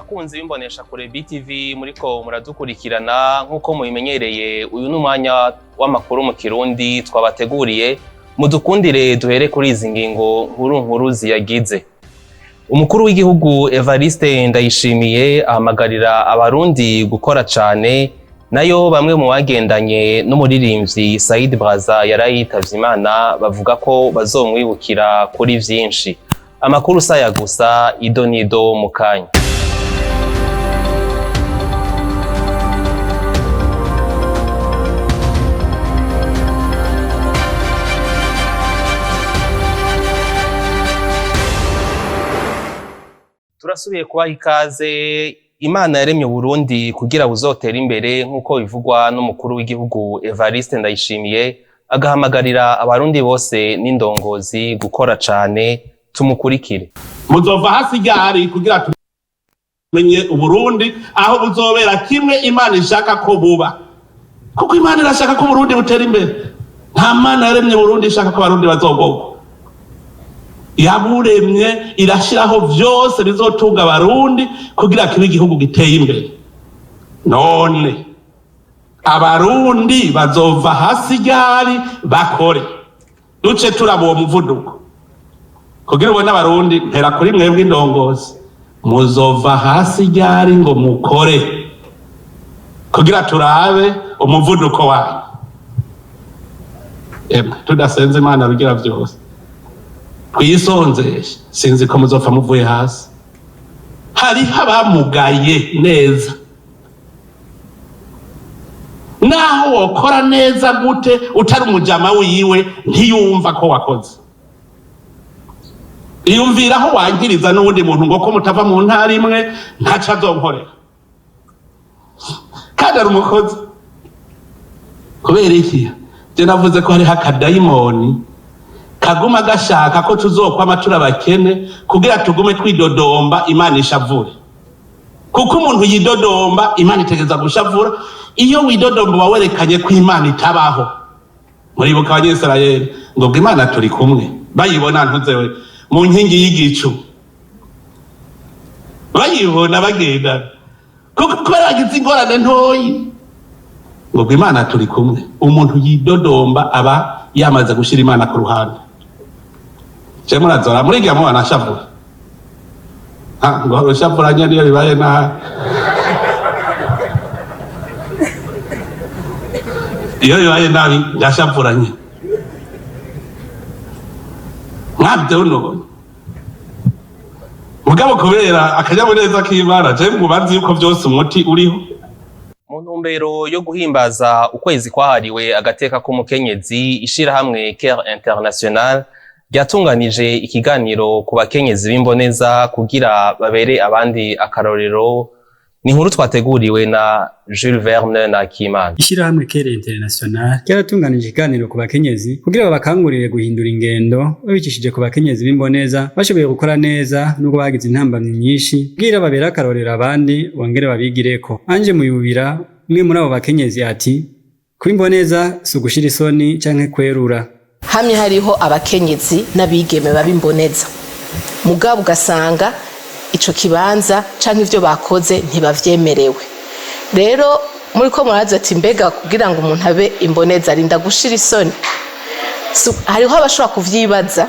Bakunzi b'imbonesha kure BTV, muriko muradukurikirana nk'uko mubimenyereye, uyu ni umwanya w'amakuru mu Kirundi twabateguriye. Mudukundire duhere kuri izi ngingo nkuru nkuru ziyagize. Umukuru w'igihugu Evariste Ndayishimiye ahamagarira Abarundi gukora cane. Nayo bamwe mu bagendanye n'umuririmbyi Said Braza yarayitavye Imana bavuga ko bazomwibukira kuri vyinshi. Amakuru saya gusa, ido nido mu kanya. Turasubiye kubaha ikaze. Imana yaremye Burundi kugira buzotere imbere, nk'uko bivugwa n'umukuru w'igihugu Evariste Ndayishimiye, agahamagarira Abarundi bose n'indongozi gukora cane. Tumukurikire. Muzova hasi ryari kugira tumenye Uburundi aho buzobera kimwe Imana ishaka ko buba? Kuko Imana irashaka ko Uburundi butera imbere. Nta Mana yaremye Burundi ishaka ko Abarundi bazogogwa. Yaburemye irashiraho vyose bizotunga Abarundi kugira kibe igihugu giteye imbere. None Abarundi bazova hasi ryari bakore, duce turaba uwo muvuduko? Kugira ubone Abarundi, mpera kuri mwebwe indongozi. Muzova hasi ryari ngo mukore kugira turabe umuvuduko wanyu? Emwe, tudasenze Imana bigira vyose, twisonzeshe, sinzi ko muzopfa muvuye hasi. Hariho abamugaye neza. Naho wokora neza gute, utari umujama wiwe ntiyumva ko wakoze. Iyumvira aho wangiriza n'uwundi muntu ngo ko mutava mu ntara imwe, ntaco azonkorera kandi ari umukozi. Kubera iki? Je navuze ko hariho akadayimoni kaguma gashaka ko tuzokwama turi abakene kugira tugume twidodomba, Imana ishavure. Kuko umuntu yidodomba, Imana itegeza gushavura. Iyo widodomba uba werekanye ko Imana itabaho. Muribuka Abanyisirayeli ngo bwo Imana turi kumwe, bayibona ntuzewe mu nkingi y'igicu, bayibona bagendana, kuko kubera bagize ingorane ntoyi ngo bwo Imana turi kumwe. Umuntu yidodomba aba yamaze gushira Imana ku ruhande. Je murazora muriga mubana ashavura ngo ushavuranye niyo bibaye nabi. Iyo bibaye nabi ndashavuranye mwabyononye. Mugabo kubera akanyamuneza k'Imana, je mubanzi yuko vyose umuti uriho. Mu ntumbero yo guhimbaza ukwezi kwahariwe agateka k'umukenyezi, ishirahamwe Care International ryatunganije ikiganiro ku bakenyezi b'imboneza kugira babere abandi akarorero. Ni inkuru twateguriwe na Jules Verne na Kimana. Ishirahamwe Care International ryaratunganije ikiganiro ku bakenyezi kugira babakangurire guhindura ingendo, babicishije ku bakenyezi b'imboneza bashoboye gukora neza nubwo bagize intambamyi nyinshi, kugira babere akarorero abandi bongere babigireko. Anje Muyubira, umwe muri abo bakenyezi, ati: "Kuba imboneza si ugushira isoni canke kwerura." Hamwe hariho abakenyezi n'abigeme babimboneza, mugabo ugasanga ico kibanza canke ivyo bakoze ntibavyemerewe. Rero muri ko muraza ati: "Mbega kugira ngo umuntu abe imboneza arinda gushira isoni?" Hariho abashobora kuvyibaza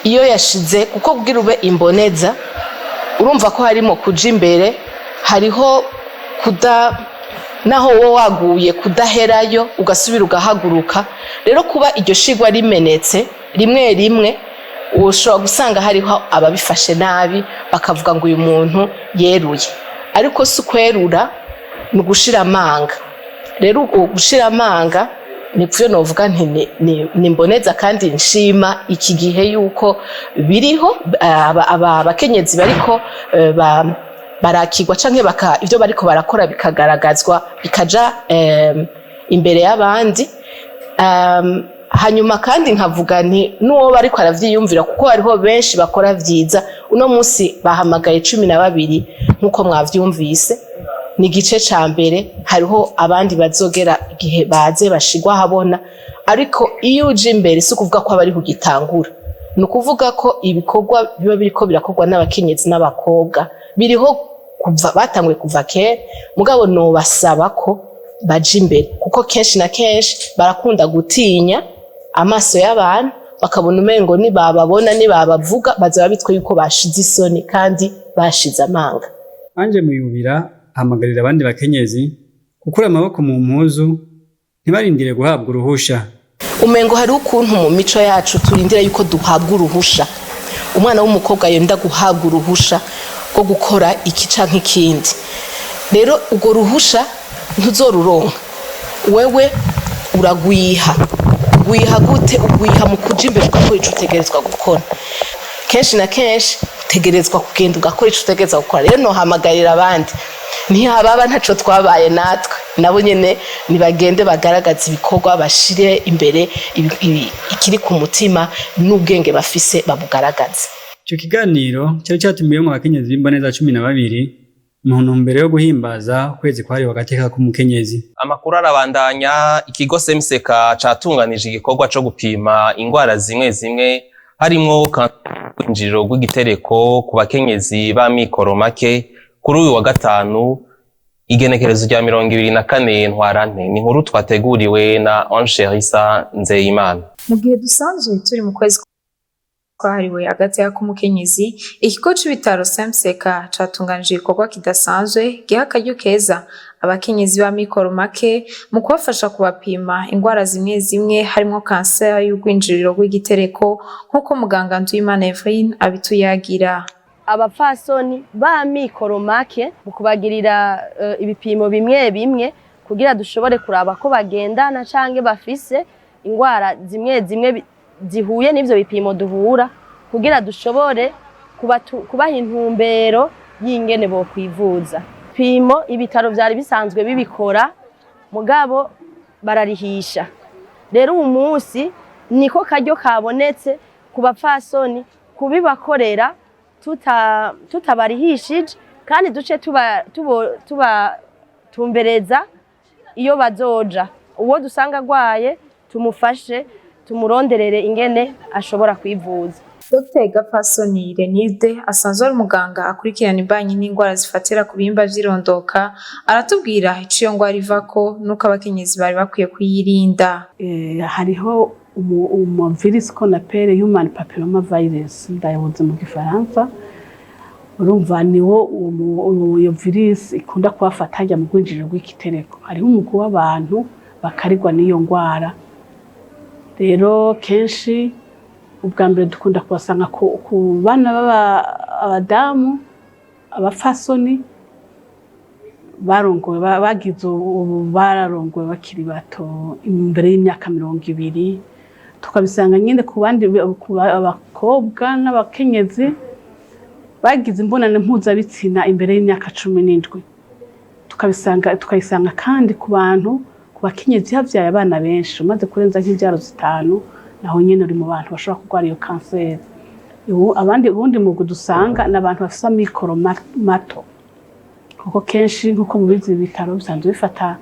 iyo yashize, kuko kugira ube imboneza urumva ko harimo kuja imbere, hariho kuda naho wowe waguye kudaherayo, ugasubira ugahaguruka. Rero kuba iryo shigwa rimenetse rimwe rimwe, ushobora gusanga hariho ababifashe nabi, bakavuga ngo uyu muntu yeruye. Ariko si ukwerura, ni ugushira amanga. Rero uko gushira amanga nivyo novuga nti ni mboneza. Kandi nshima iki gihe yuko biriho abakenyezi bariko barakigwa canke baka ivyo bariko barakora bikagaragazwa, bikaja imbere y'abandi. Hanyuma kandi nkavuga nti n'uwo bariko aravyiyumvira, kuko hariho benshi bakora vyiza. Uno munsi bahamagaye 12 nk'uko mwavyumvise, ni igice ca mbere. Hariho abandi bazogera igihe baze bashigwa ahabona. Ariko iyo uje imbere si ukuvuga ko aba ariho ugitangura, ni ukuvuga ko ibikorwa biba biriko birakorwa n'abakenyezi n'abakobwa biriho. Kuva batanguye kuva kera, mugabo nobasaba ko baja imbere, kuko kenshi na kenshi barakunda gutinya amaso y'abantu, bakabona umengo nibababona, nibabavuga, bazoba bitwa yuko bashize isoni kandi bashize amanga. Ange Muyubira ahamagarira abandi bakenyezi gukura amaboko mu mpuzu, ntibarindire guhabwa uruhusha. Umengo hari ukuntu mu mico yacu turindira yuko duhabwa uruhusha. Umwana w'umukobwa yenda guhabwa uruhusha rwo gukora iki canke ikindi. Rero urwo ruhusha ntuzoruronka, wewe uragwiha. Ugwiha gute? Ugwiha mu kuja imbere, ugakora ico utegerezwa gukora. Kenshi na kenshi utegerezwa kugenda ugakora ico utegerezwa gukora. Rero nohamagarira abandi, ntihababa ntaco twabaye natwe, nabo nyene nibagende bagaragaze ibikorwa, bashire imbere ikiri ku mutima, n'ubwenge bafise babugaragaze. Ico kiganiro cari catumiwemwo abakenyezi b'imboneza 12 mu ntumbero yo guhimbaza ukwezi kwahariwe agateka k'umukenyezi. Amakuru arabandanya. Ikigo CMCK catunganije igikorwa co gupima ingwara zimwe zimwe, harimwo kanseri rw'igitereko, ku bakenyezi b'amikoro make, kuri uyu wa gatanu, igenekerezo rya 24 Ntwarante. Ni inkuru twateguriwe na Angerisa Nzeyimana. Mu gihe dusanzwe turi mu kwezi kwahariwe agateka k'umukenyezi, ikigo c'ibitaro CMCK catunganije igikorwa kidasanzwe giha akaryo keza abakenyezi b'amikoro make mu kubafasha kubapima ingwara zimwe zimwe, harimwo kanseri y'urwinjiriro rw'igitereko, nk'uko muganga Nduwimana Evelyn abituyagira. Abapfasoni b'amikoro make, mu kubagirira ibipimo bimwe bimwe kugira dushobore kuraba ko bagendana canke bafise ingwara zimwe zimwe zihuye n'ivyo bipimo duhura, kugira dushobore kubaha intumbero y'ingene bokwivuza. Pimo ibitaro vyari bisanzwe bibikora, mugabo bararihisha. Rero uwu munsi niko karyo kabonetse ku bapfasoni kubibakorera tutabarihishije, kandi duce tubatumbereza iyo bazoja. Uwo dusanga agwaye tumufashe, tumuronderere ingene ashobora kwivuza. Dr Gapasoni Renilde asanzwe ari umuganga akurikirana imbanyi n'indwara zifatira ku bihimba vy'irondoka, aratubwira ico iyo ngwara ivako n'uko abakenyezi bari bakwiye kuyirinda. Hariho umu virus qu'on appelle human papilloma virus, ndayabuze mu gifaransa. Urumva niwo iyo virus ikunda kubafata hajya mu rwinjiriro rw'igitereko. Hariho umugwi w'abantu bakarigwa n'iyo ngwara. Rero kenshi ubwa mbere dukunda kubasanga ku bana b'aba abadamu, abapfasoni barongowe, bagize ubu bararongowe bakiri bato, imbere y'imyaka 20. Tukabisanga nyine ku bandi, ku bakobwa n'abakenyezi bagize imbonano mpuzabitsina imbere y'imyaka 17. Tukabisanga kandi ku bantu, ku bakenyezi havyaye abana benshi, umaze kurenza nk'ivyaro zitanu, naho nyene uri mu bantu bashobora kurwara iyo kanseri. Ubu abandi, ubundi mugwi dusanga ni abantu bafise amikoro mato, kuko kenshi nk'uko mubizi ibitaro bisanzwe bifata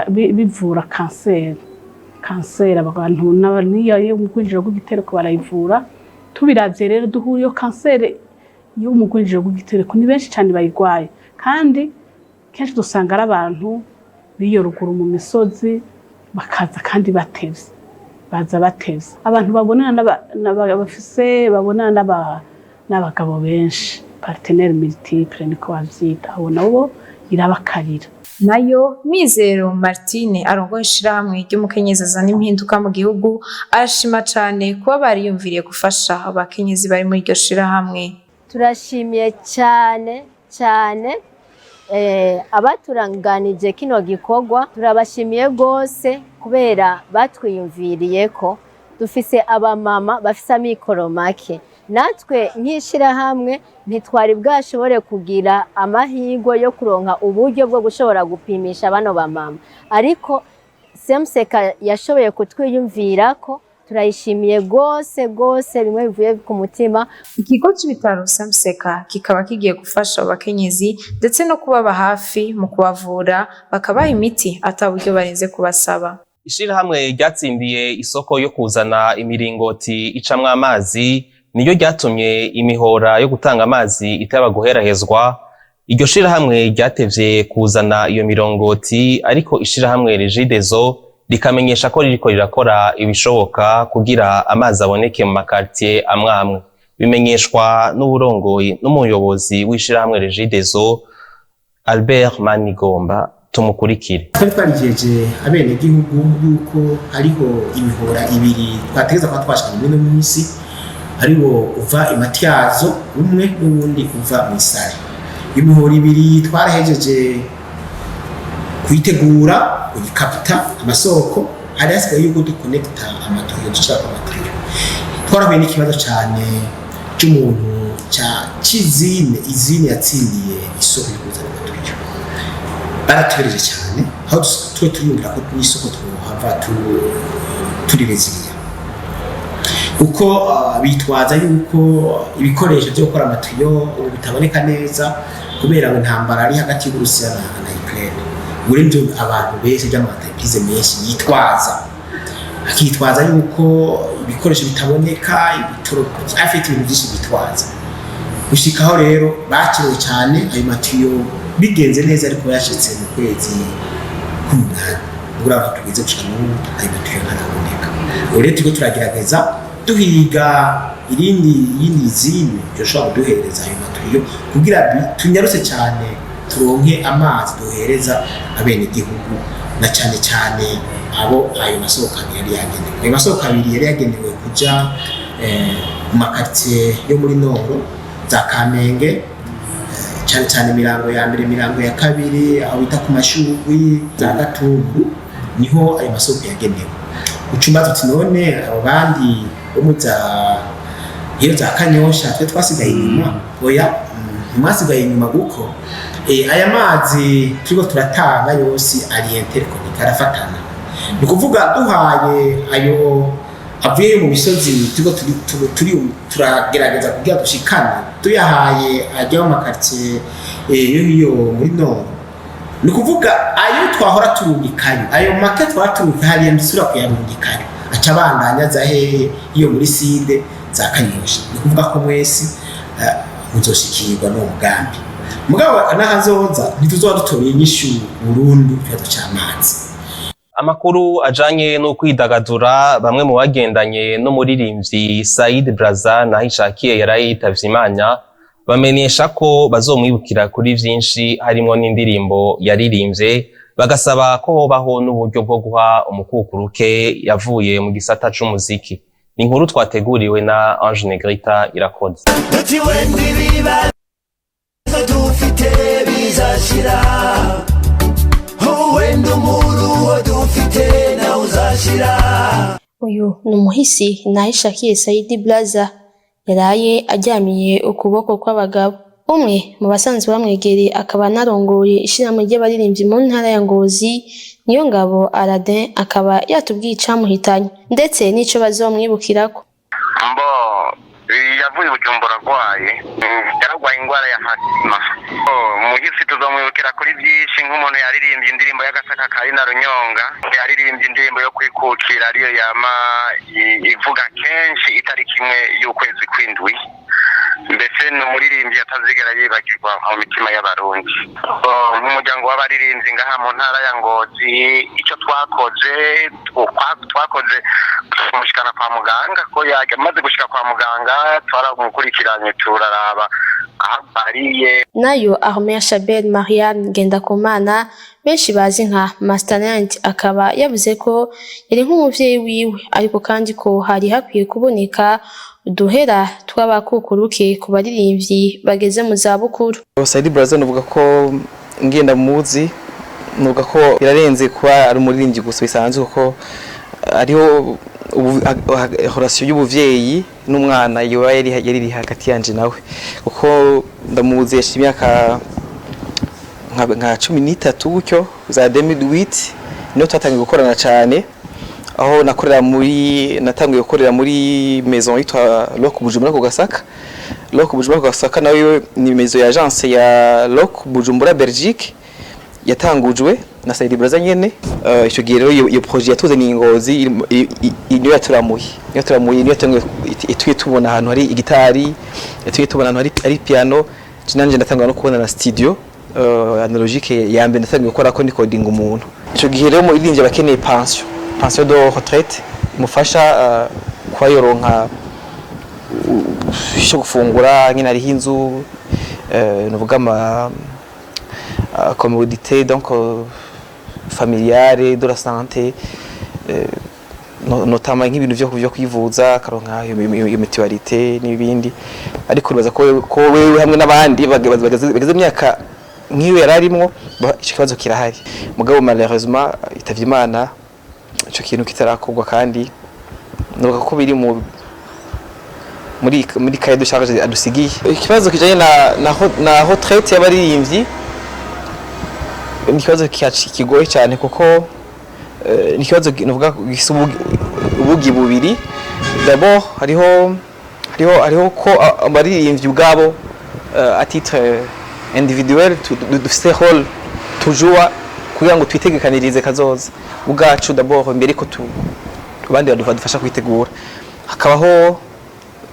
bivura kanseri abantu n'iyo yo mu rwinjiriro rw'igitereko barayivura. Tubiravye rero, duhura iyo kanseri yo mu rwinjiriro rw'igitereko ni benshi cyane bayirwaye, kandi kenshi dusanga ari abantu b'iyo ruguru mu misozi, bakaza kandi batevye, baza batevye. Abantu babonana bafise babonana n'abagabo benshi, partenaire multiple niko bavyita, abo nabo irabakarira. Nayo Mizero Martine arongoye ishirahamwe ry'umukenyezi azana impinduka mu gihugu, arashima cane kuba bariyumviriye gufasha abakenyezi bari muri iryo shirahamwe. Turashimiye cyane cyane abaturanganije kino gikorwa. Turabashimiye rwose kubera batwiyumviriye ko dufise abamama bafise amikoro make. Natwe nk'ishirahamwe ntitwari bwashobore kugira amahirwe yo kuronka uburyo bwo gushobora gupimisha bano bamama, ariko CMCK yashoboye kutwiyumvira ko turayishimiye rwose rwose, bimwe bivuye ku mutima. Ikigo c'ibitaro CMCK kikaba kigiye gufasha abo bakenyezi ndetse no kubaba hafi mu kubavura, bakabaha imiti ata buryo barinze kubasaba. Ishirahamwe ryatsindiye isoko yo kuzana imiringoti icamwo amazi niyo ryatumye imihora yo gutanga amazi itaba guherahezwa. Iryo shirahamwe ryatevye kuzana iyo miringoti, ariko ishirahamwe Regideso rikamenyesha ko ririko rirakora ibishoboka kugira amazi aboneke mu makartier amwe amwe. Bimenyeshwa n'uburongoye n'umuyobozi w'ishirahamwe Regideso, Albert Manigomba. Tumukurikire. Twari twarijeje abenegihugu yuko hariho imihora ibiri twategeza kuba twashikanye muri ino minsi, hariho uva i Matyazo umwe n'uwundi uva mw'Isare. Imihora ibiri twarahejeje kuyitegura, kuyikapta amasoko, hari hasigaye yuko dukonekita amatiyo, dushirako amatiyo. Twarahuye n'ikibazo cane c'umuntu ca c'izine, izine yatsindiye isoko yo kuzana amatiyo. Baratubereje cyane, aho twe turiyumvira ko n'isoko twohava turireziriya, kuko bitwaza yuko ibikoresho byo gukora amatiyo ubu bitaboneka neza kubera ngo intambara ari hagati y'Uburusiya na Ukraine. Ubu rero abantu benshi by'ama entreprise menshi yitwaza, akitwaza yuko ibikoresho bitaboneka, ibitoro, afite ibintu byinshi bitwaza. Gushikaho rero bakiwe cyane ayo matiyo, bigenze neza ariko yashitse mu kwezi k'umunani. Ubwo aho tugeze gushika n'ubu ayo matiyo ntaraboneka. Ubu rero turiko turagerageza duhiga irindi yindi zine yoshobora kuduhereza ayo matiyo kugira tunyaruse cyane, turonke amazi duhereza abenegihugu, na cyane cyane abo ayo masoko abiri yari yagenewe. Ayo masoko abiri yari yagenewe kuja mu makartier yo muri Nord, za Kamenge, cyane cyane imirango ya mbere, imirango ya kabiri, aho bita ku Mashurwi, za Gatundu, niho ayo masoko yagenewe. Ucumba tuti: none abo bandi bo mu za iyo za Kanyosha, twe twasigaye inyuma? Oya, ntimwasigaye inyuma, kuko aya mazi turiko turatanga yose ari interconnecté, arafatana. Ni ukuvuga duhaye ayo avuye mu misozi turiko turi turagerageza kugira dushikane, tuyahaye ajya mu makartier yo hiyo muri Nord, ni ukuvuga ayo twahora turungikayo, ayo make twahora turungika hariya, ndisubira kuyarungikayo, aca abandanya aza hehe? Iyo muri Sud, za Kanyosha. Ni ukuvuga ko mwese muzoshikirwa n'uwo mugambi. Mugabo n'ahazoza ntituzoba dutoye inyishu burundu ikibazo c'amazi. Amakuru ajanye no kwidagadura: bamwe mu bagendanye n'umuririmbyi Said Braza Nahishakiye yaraye yitavye Imana bamenyesha ko bazomwibukira kuri vyinshi, harimwo n'indirimbo yaririmbye, bagasaba ko hobaho n'uburyo bwo guha umukukuruke yavuye mu gisata c'umuziki. Ni inkuru twateguriwe na Ange Negrita Irakoze. Tuti wenda ibibazo dufite bizashira, wenda umuruho dufite nawe uzashira. Uyu ni umuhisi Nahishakiye Saidi Blaza yaraye aryamiye ukuboko kw'abagabo. Umwe mu basanzwe bamwegereye akaba anarongoye ishirahamwe ry'abaririmbyi mu ntara ya Ngozi, niyo ngabo Aladin, akaba yatubwiye icamuhitanye ndetse n'ico bazomwibukirako. Mbo yavuye Bujumbura arwaye, yararwaye indwara ya asima. Muhisi tuzomwibukira kuri byinshi, nk'umuntu yaririmbye indirimbo y'agasaka kari na runyonga, yaririmbye indirimbo yo kwikukira, ariyo yama ivuga kenshi itariki 1 y'ukwezi kw'indwi. Mbese ni umuririmbyi atazigera yibagirwa mu mitima y'Abarundi. Nk'umuryango w'abaririmbyi ngaha mu ntara ya Ngozi, icyo twakoze tumushikana kwa muganga. Ko yajya amaze gushika kwa muganga, twaramukurikiranye, turaraba aho ariye. Nayo Armel Shabel Marianne Ngendakumana, benshi bazi nka Masterland, akaba yavuze ko yari nk'umuvyeyi wiwe, ariko kandi ko hari hakwiye kuboneka uduhera tw'abakukuruke ku baririmbyi bageze mu zabukuru. Saidi Braza nuvuga ko ngenda muzi, nuvuga ko birarenze kuba ari umuririmbyi gusa bisanzwe, kuko hariho relation y'ubuvyeyi n'umwana yoba yari iri hagati yanje nawe, kuko ndamuzi yashimye imyaka nka 13 gutyo, za 2008 niho twatangiye gukorana cyane, aho nakorera muri, natangiye gukorera muri maison yitwa Rock Bujumbura ku Gasaka. Rock Bujumbura ku Gasaka nayo ni maison ya agence ya Rock Bujumbura Belgique yatangujwe na Saidi Braza nyene. Ico gihe rero iyo projet yatuzaniye Ingozi niyo yaturamuye, niyo yatanguye ituye tubona ahantu hari igitari, yatuye tubona ahantu hari piano. Nanje ndatangura no kubona na studio analogique ya mbere ndatangiye gukora ko recording umuntu. Ico gihe rero umuririmbyi aba akeneye pension de retraite imufasha kuba yoronka ico gufungura nyine, ariho inzu, nuvuga ama commodité donc familiale, de la santé, notamment nk'ibintu vyo kwivuza, akaronka iyo mutualité n'ibindi. Ariko nibaza ko wewe hamwe n'abandi bageze imyaka nk'iyo yari arimwo, ico kibazo kirahari. Mugabo malheureusement itavye Imana ico kintu kitarakorwa, kandi nuvuga ko biri mu muri cahier de charge adusigiye. Ikibazo kijanye na retraite y'abaririmbyi ni ikibazo kigoye cyane, kuko ni ikibazo nuvuga gifise ubugi bubiri. D'abord hariho ko abaririmbyi ubwabo, à titre individuel, dufise rôle tujua kugira ngo twitegekanirize kazoza ubwacu d'abord, mbere ko abandi badufasha kwitegura. Hakabaho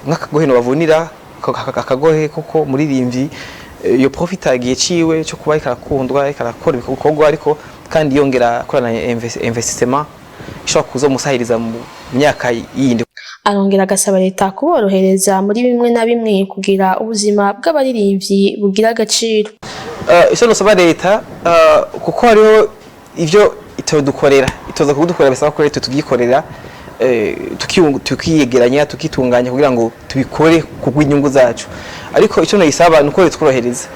nk'akagohe bavunira akagohe koko muririmbyi iyo profita igihe ciwe cyo kuba ariko arakundwa, ariko arakora ibikorwa, ariko kandi yongera akorana investissement ishobora kuzomusahiriza mu myaka yindi. Arongera agasaba leta kuborohereza muri bimwe na bimwe kugira ubuzima bw'abaririmbyi bugira agaciro. Icyo nusaba leta, kuko hariho ivyo itodukorera, itoza kudukorera, bisaba ko leta tubyikorera, tukiyegeranya, tukitunganya kugira ngo tubikore kubw'inyungu zacu. Ariko icyo nayisaba ni uko tworohereza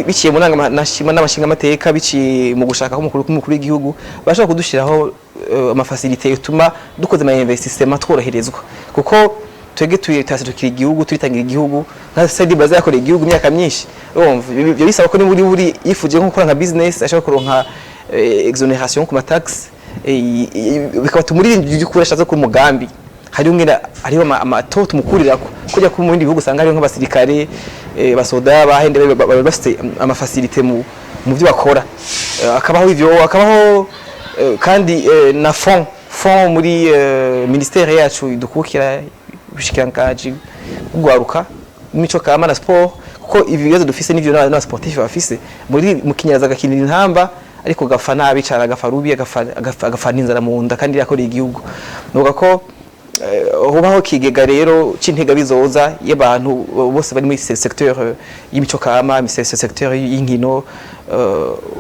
biciye mu nama n'amashingamateka, biciye mu gushaka k'umukuru w'igihugu, bashobora kudushiraho ama facilités yotuma dukoze ama investissement tworoherezwa, kuko twebwe turaserukira igihugu, turitangira igihugu, nka Saidi Brazza yakoreye igihugu imyaka myinshi. Urumva ibyo bisaba ko niba uri yifuje nko gukora nka business, ashobora kuronka exonération ku ma taxe, bikaba tumuririmbyi by'ukuri ashatse ku mugambi. Hariho ngena hariho amato tumukurirako kujya ku mu bindi bihugu, usanga hariho nk'abasirikare, basoda bahende bafite ama facilités mu byo bakora. Akabaho ivyo, akabaho kandi na fonds muri ministère yacu idukukira, ubushikiranganji bw'ugwaruka, imico kama na sport, kuko ibi bibazo dufise n'ivyo n'aba sportif bafise muri mu Kinyaza, agakinira intamba ariko gafa nabi cyane, agafa rubi, agafa n'inzara mu nda kandi yakoreye igihugu. Nuvuga ko hubaho kigega rero c'intega bizoza y'abantu bose bari muri secteur y'imico kama, secteur y'inkino,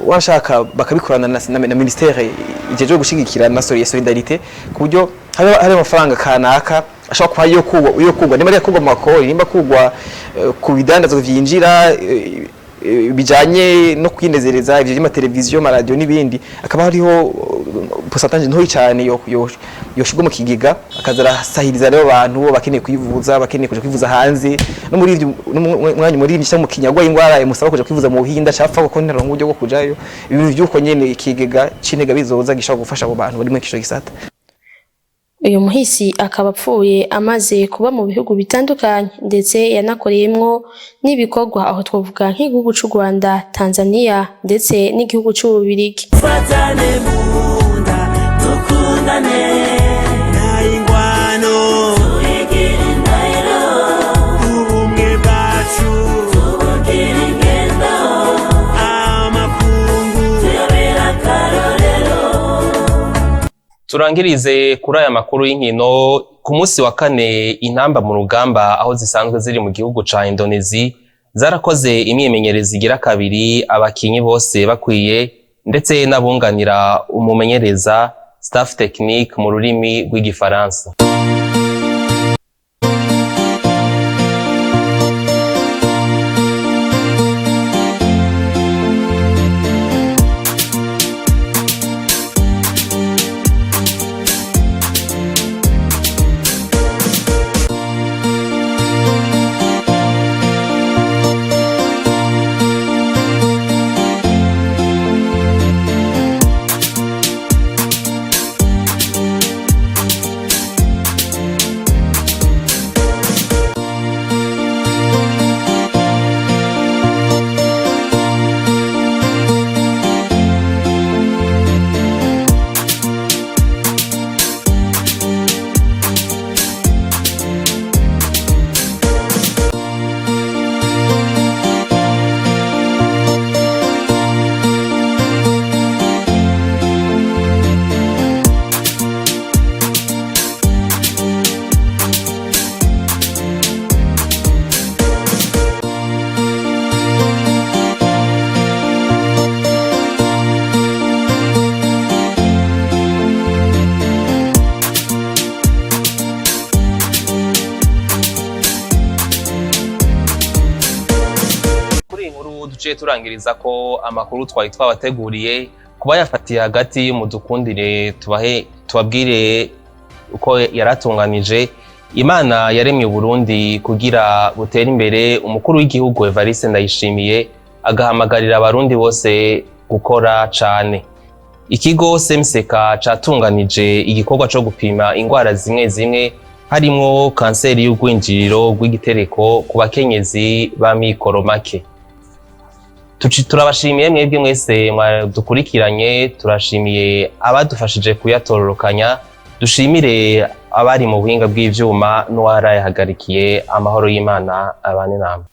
washaka bakabikorana na ministère ijejwe gushigikira na solidarité, ku buryo hari amafaranga kanaka ashobora kuba yo kugwa, nimba ari kugwa mu makori, nimba kugwa ku bidandazwa vyinjira bijanye no kwinezereza, ivyo by'amateleviziyo, amaradiyo n'ibindi, akaba hariho pourcentage ntoyi cyane yoshirwa mu kigega, akaza arasahiriza rero abantu bakeneye kwivuza, bakeneye kuja kwivuza hanze. No muri ivyo no mu mwanya muri cyangwa mu kinyagwa ingwara imusaba kuja kwivuza mu Buhinda, capfa kuko ntaronka uburyo bwo kujayo. Ibintu vy'uko nyene ikigega c'intega bizoza gishobora gufasha abo bantu bari muri ico gisata. Uyu muhisi akaba apfuye amaze kuba mu bihugu bitandukanye, ndetse yanakoreyemwo n'ibikorwa, aho twavuga nk'igihugu c'u Rwanda, Tanzania ndetse n'igihugu c'Ububirigi. Fatane munda, dukundane nayingwano, turigire indahiro, ubumwe bwacu tubugire ingendo, amakungu tuyabera akarorero. Turangirize kuri aya makuru y'inkino. Ku munsi wa kane, intamba mu rugamba aho zisanzwe ziri mu gihugu ca Indonesia zarakoze imyimenyerezo igira kabiri, abakinyi bose bakwiye, ndetse n'abunganira umumenyereza, staff technique mu rurimi rw'igifaransa. duciye turangiriza ko amakuru twari twabateguriye. Kuba yafatiye hagati, mudukundire tubahe tubabwire uko yaratunganije. Imana yaremye Uburundi kugira butere imbere. Umukuru w'igihugu Evariste Ndayishimiye agahamagarira Abarundi bose gukora cane. Ikigo Semseka catunganije igikorwa co gupima ingwara zimwe zimwe, harimwo kanseri y'urwinjiriro rw'igitereko ku bakenyezi b'amikoro make. Turabashimiye mwebwe mwese mwadukurikiranye, turashimiye abadufashije kuyatororokanya, dushimire abari mu buhinga bw'ivyuma n'uwarayahagarikiye. Amahoro y'Imana abane namwe.